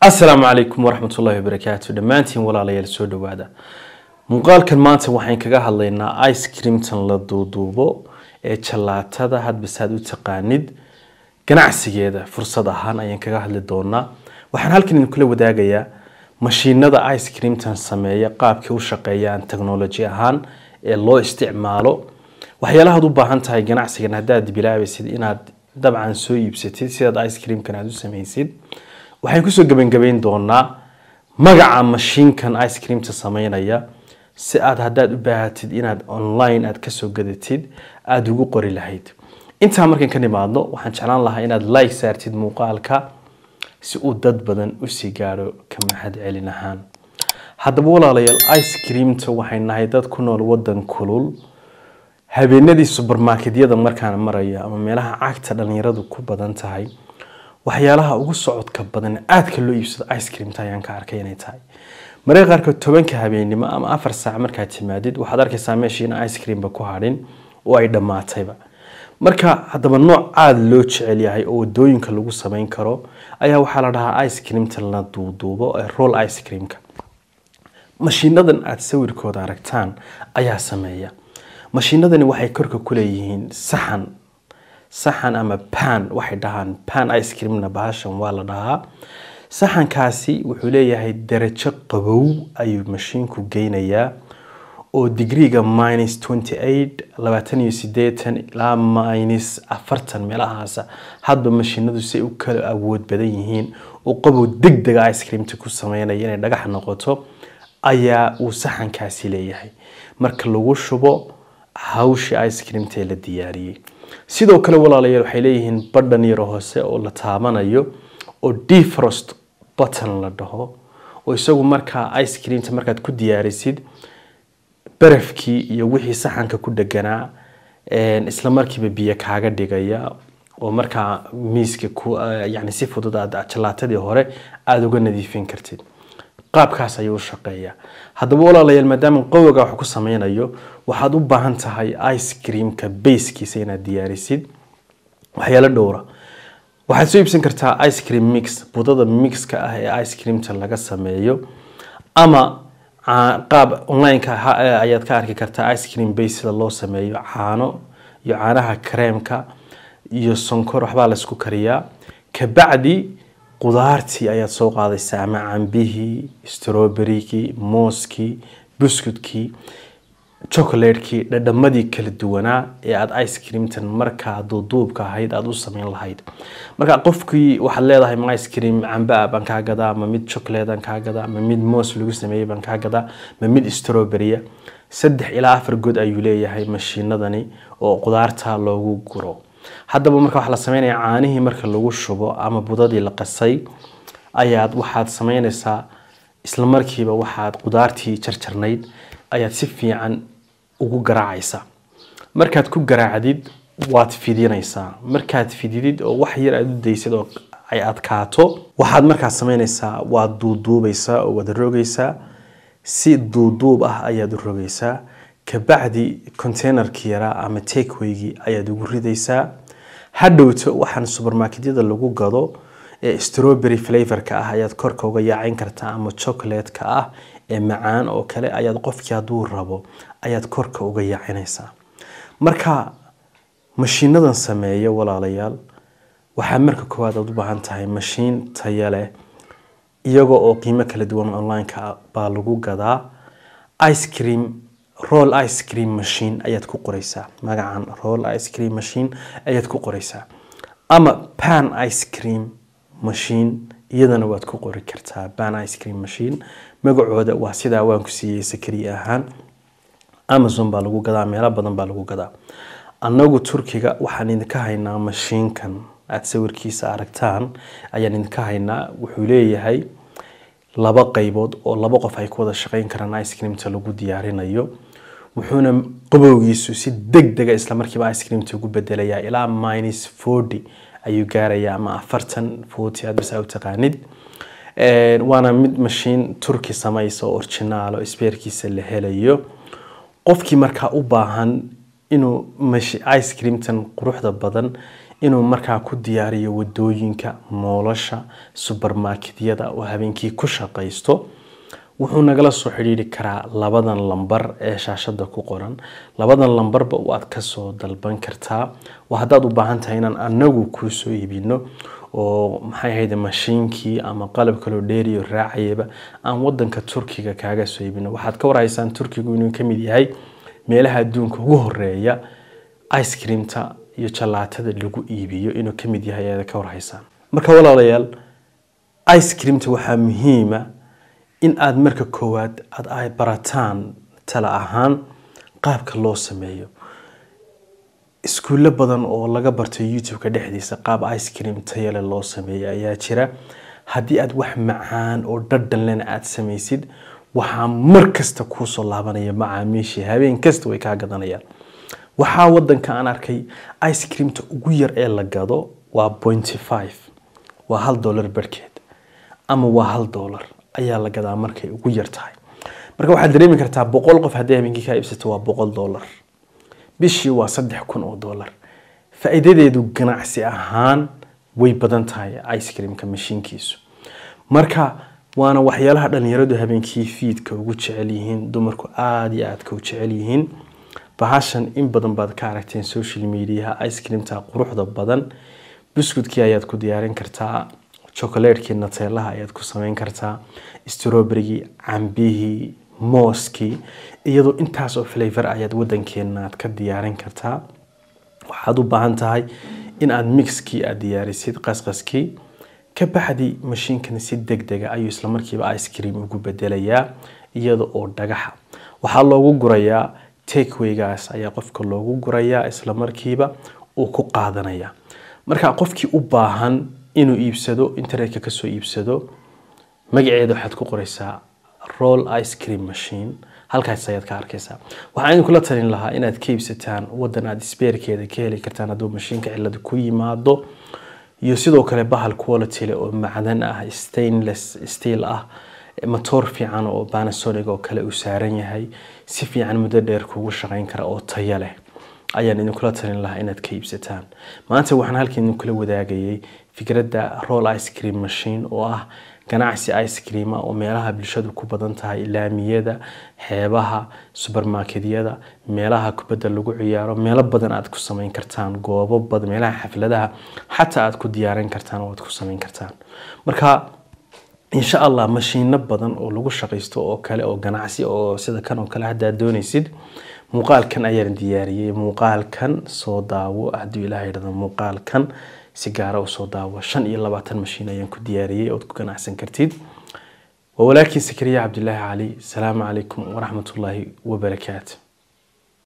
Asalaamu calaykum waraxmatullaahi wabarakaatu. Dhammaantiin walaalayaal, soo dhowaada. Muuqaalkan maanta waxaan kaga hadlaynaa ice creamtan la duuduubo ee jalaatada, hadba saad u taqaanid, ganacsigeeda fursad ahaan ayaan kaga hadli doonaa. Waxaan halkan idinkula wadaagayaa mashiinada ice creamtan sameeya, qaabkay u shaqeeyaan technology ahaan ee loo isticmaalo, waxyaalahaad u baahan tahay ganacsigan haddaad bilaabaysid inaad dabcan soo iibsatid sidaad ice creamkan aad u samaysid. Waxaan kusoo gebangabayn doonaa magaca mashiinkan ice creamta sameynaya, si aad haddaad u baahatid inaad online aad kasoo gadatid aada ugu qori lahayd. Intaa markaan ka nimaadno, waxaan jeclaan lahaa inaad like saartid muuqaalka si uu dad badan usii gaadho, ka mahad celin ahaan. Haddaba walaalayaal, ice creamta waxay nahay dad ku nool wadan kulul. Habeenadii supermarketyada markaan marayo ama meelaha cagta dhalinyaradu ku badan tahay, waxyaalaha ugu socodka badan aadka loo iibsado ice creamta ayaan ka arkay inay tahay. Mararka qaarkood 10-ka habeenimo ama 4 saac markaad timaadid, waxaad arkaysaa meeshii in ice creamba ku hadhin oo ay dhammaatayba. Marka haddaba nooc aada loo jecel yahay oo wadooyinka lagu samayn karo ayaa waxaa la dhahaa ice creamta la duuduubo ee roll ice creamka. Mashiinadan aada sawirkooda aragtaan ayaa sameeya. Mashiinadani waxay korka ku leeyihiin saxan ama pan, waxay dhahaan pan ice creamna bahashan waa la dhahaa. Saxankaasi wuxuu leeyahay darajo qabow ayuu mashiinku geynayaa oo digriga -28, 82 ilaa -40 meelahaasa, hadba mashiinadu si ay u kala awood badan yihiin, oo qabow degdega ice creamta ku sameynaya inay dhagax noqoto ayaa uu saxankaasi leeyahay marka lagu shubo hawshii ice creamta la diyaariyey. Sidoo kale walaalayaal, waxay leeyihiin badhan yaro hoose oo la taabanayo oo defrost button la dhaho, oo isagu markaa ice creamta markaad ku diyaarisid, barafkii iyo wixii saxanka ku dheganaa isla markiiba biyo kaaga dhigaya, oo markaa miiska ku yani si fudud aad jalaatadii hore aada uga nadiifin kartid. Qaabkaas ayuu u shaqeeyaa. Haddaba walaalayaal, maadaama qowga wax ku sameynayo, waxaad u baahan tahay ice creamka basekiisa inaad diyaarisid waxyaalo dhowra. Waxaad soo iibsan kartaa ice cream mix, budada mixka ah ee ice creamta laga sameeyo, ama qaab online-ka ayaad ka arki kartaa ice cream base sida loo sameeyo. Caano iyo caanaha kareemka iyo sonkor waxbaa la isku kariyaa. Kabacdi qudaartii ayaad soo qaadaysaa, ama cambihii, strawberrygii, mooskii, buskutkii, chocolatekii, dhadhamadii kala duwanaa ee aada ice creamtan markaa duuduubka ahayd aada u sameyn lahayd. Marka qofkii waxaad leedahay, "Ma ice cream camba ah baan kaa gadaa, ma mid chocolate aan kaa gadaa, ma mid moos lagu sameeyey baan kaa gadaa, ma mid strawberry?" 3 ilaa 4 god ayuu leeyahay mashiinadani oo qudaarta loogu guro. Haddaba marka waxaa la sameynaya, caanihii marka lagu shubo ama budadii la qasay ayaad waxaad sameynaysaa, isla markiiba waxaad qudaartii jarjarnayd ayaad si fiican ugu garaacaysaa. Markaad ku garaacdid, waad fidinaysaa. Markaad fididid oo wax yar aad u daysid oo ay adkaato, waxaad markaad sameynaysaa, waad duuduubaysaa oo waad rogaysaa. Si duuduub ah ayaad u rogaysaa. Kabacdi containerkii yaraa ama takeawaygii ayaad ugu ridaysaa. Hadhowto waxaan supermarketyada lagu gado ee strawberry flavorka ah ayaad korka uga yaacin kartaa, ama chocolate-ka ah ee macaan oo kale ayaad qofkii hadduu rabo ayaad korka uga yaacinaysaa. Marka mashiinadan sameeya, walaalayaal, waxaa marka koowaad aad u baahan tahay mashiin tayo leh. Iyagoo oo qiimo kala duwan online-ka baa lagu gadaa. Ice cream, roll ice cream machine ayaad ku qoreysaa magacan, roll ice cream machine ayaad ku qoreysaa, ama pan ice cream machine iyadana waad ku qori kartaa. Pan ice cream machine magacooda waa sidaa waan ku siiyey. Sakariye ahaan Amazon baa lagu gadaa, meelo badan baa lagu gadaa. Annagu Turkiga waxaan idinka haynaa mashiinkan aada sawirkiisa aragtaan ayaan idinka haynaa. Wuxuu leeyahay laba qaybood oo laba qof ay ku wada shaqeyn karaan ice creamta lagu diyaarinayo, wuxuuna qabowgiisu si deg dega isla markiiba ice creamta ugu bedelayaa. Ilaa -40 ayuu gaarayaa, ama 40, 40 aad bas u taqaanid. Waana mid mashiin Turki samaysa oo original oo sparekiisa la helayo. Qofkii markaa u baahan inuu ice creamtan quruxda badan inuu markaa ku diyaariyo wadooyinka, moolasha, subermarketyada oo habeenkii ku shaqaysto, wuxuu nagala soo xidhiiri karaa labadan lambar ee shaashada ku qoran. Labadan lambarba waad kasoo dalban kartaa. Waa haddaad u baahan tahay inaan anagu kuu soo iibino oo maxay ahayd mashiinkii ama qalab kaloo dheeriyo raacayaba aan wadanka Turkiga kaaga soo iibino. Waxaad ka warhaysaan Turkigu inuu ka mid yahay meelaha adduunka ugu horeeya ice creamta iyo jalaatada lagu iibiyo inuu ka mid yahay ayaad ka warhaysaan. Marka walaalayaal, ice creamta waxaa muhiima in aad marka koowaad aad ay barataan tala ahaan qaabka loo sameeyo. Iskuulo badan oo laga barto YouTube-ka dhexdiisa qaab ice cream tayo leh loo sameeyo ayaa jira. Haddii aad wax macaan oo dhadhan lehna aad samaysid, waxaa mar kasta kuu soo laabanaya macaamiishii, habeen kasta way kaa gadanayaan. Waxaa wadanka aan arkay ice creamta ugu yar ee la gado waa 0.5, waa $1 barhkeed ama waa $1 ayaa la gadaa markay ugu yar tahay. Marka waxaad dareemi kartaa 100 qof haddii habeenkii kaa iibsato waa $100, bishii waa $3,000. Faa'iidadeedu ganacsi ahaan way badan tahay ice creamka mashiinkiisu. Marka waana waxyaalaha dhalinyaradu habeenkii fiidka ugu jecel yihiin, dumarku aada iyo aadka u jecel yihiin. Bahashan in badan baad ka aragteen social mediaha, ice creamta quruxda badan. Buskudkii ayaad ku diyaarin kartaa, chocolatekii Nutellaha ayaad ku samayn kartaa, strawberrygii, cambihii, mooskii, iyadoo intaas oo flavor ayaad wadankeena aad ka diyaarin kartaa. Waxaad u baahan tahay in aad mixkii aad diyaarisid, qasqaskii, ka baxdi mashiinkani si degdega ayuu isla markiiba ice cream ugu bedelayaa iyada oo dhagaxa. Waxaa loogu gurayaa takeawaygaas ayaa qofka loogu gurayaa, isla markiiba uu ku qaadanaya. Marka qofkii u baahan inuu iibsado, internetka kasoo iibsado, magaceeda waxaad ku qoraysaa roll ice cream machine, halkaas ayaad ka arkaysaa. Waxaan idinkula talin lahaa inaad ka iibsataan wadan aad sparekeeda ka heli kartaan hadduu mashiinka cilad ku yimaado, iyo sidoo kale bahal quality leh oo macdan ah, stainless steel ah, matoor fiican oo Panasonic oo kale uu saaran yahay, si fiican muddo dheer kugu shaqayn kara oo tayo leh ayaan idinkula talin lahaa inaad ka iibsataan. Maanta waxaan halkan idinkula wadaagayay fikradda roll ice cream machine oo ah ganacsi ice cream ah oo meelaha bulshadu ku badan tahay, laamiyada, xeebaha, subermarketyada, meelaha kubadda lagu ciyaaro, meelo badan aad ku samayn kartaan, goobo badan, meelaha xafladaha xataa aad ku diyaarin kartaan oo aad ku samayn kartaan. Marka insha Allah mashiino badan oo lagu shaqaysto oo kale oo ganacsi oo sida kan oo kale haddaad doonaysid, muuqaalkan ayaan diyaariyey. Muuqaalkan soo daawo hadduu Ilaahay yidhahdo, muuqaalkan si gaara u soo daawo. 25 mashiin ayaan ku diyaariyey ood ku ganacsan kartid. Waa walaalkiin Sakariya Cabdilaahi Cali. Salaamu calaykum waraxmatullaahi wabarakaatu.